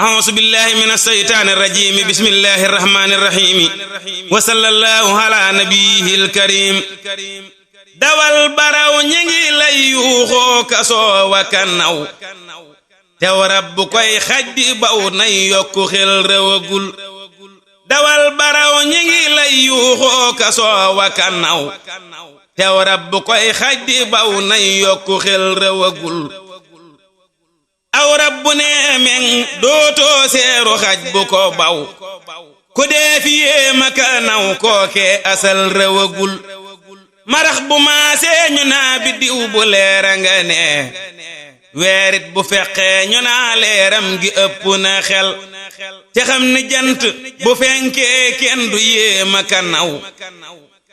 أعوذ بالله من الشيطان الرجيم بسم الله الرحمن الرحيم وصلى الله على نبيه الكريم dawal baraw ñi ngi lay yuuxoo kasoo wa kanaw tew rabbu koy xaj di baw nay yokku xel rewagul dawal baraw ñi ngi lay yuuxoo kasoo wa kanaw tew rabbu koy xaj di baw nay yokku xel rewagul aw rabbu nee meŋ dootoo seeru xaj bu ko baw ku dee fi yéema kanaw kookee asal rewagul marax bu maasee ñu naa biddiw bu leera nga nee weerit bu feqee ñu naa leeram gi ëpp na xel te xam ni jant bu fenkee kenn du yéema kanaw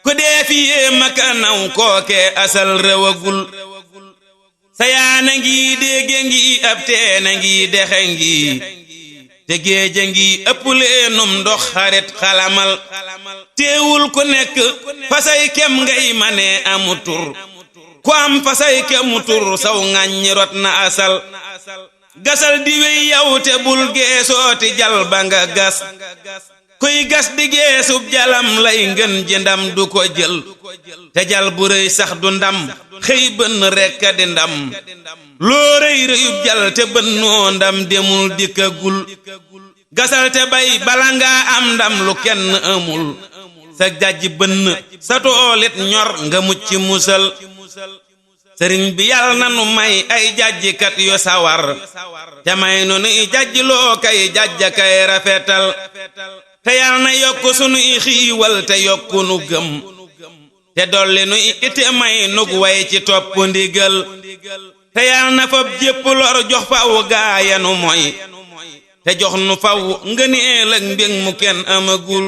ku dee fi yéema kanaw kookee asal rewagul sayaana ngi dégge ngi ab teena ngi dexe ngi te géeja ngi ëpp leenum ndox xarit xalamal teewul ku nekk fasay kem ngay mane amu tur ku am fasay kemu tur saw ŋàññi rot na asal gasal di wey yow te bul geesooti jal ba nga gas kuy gas di geesub jalam lay ngën ji ndam du ko jël te jal bu rëy sax du ndam xëy bënn rekk di ndam loo rëy rëyub jal te bënnoo ndam demul dikkagul gasal te bay bala ngaa am ndam lu kenn amul sa jajji bënn sa toolit ñor nga mucc musal sëriñ bi yàlla na nu may ay jajjikat yu sawar te may nu nuy jajji loo kay jajja kay rafetal te yàlla na yokk sunuy xiiwal te yokku nu gëm te dolli nuy ite may nug way ci topp ndigal te yàlla na fab jépp lor jox faw gaayanu moy te jox nu faw ngëneel ak mbég mu kenn amagul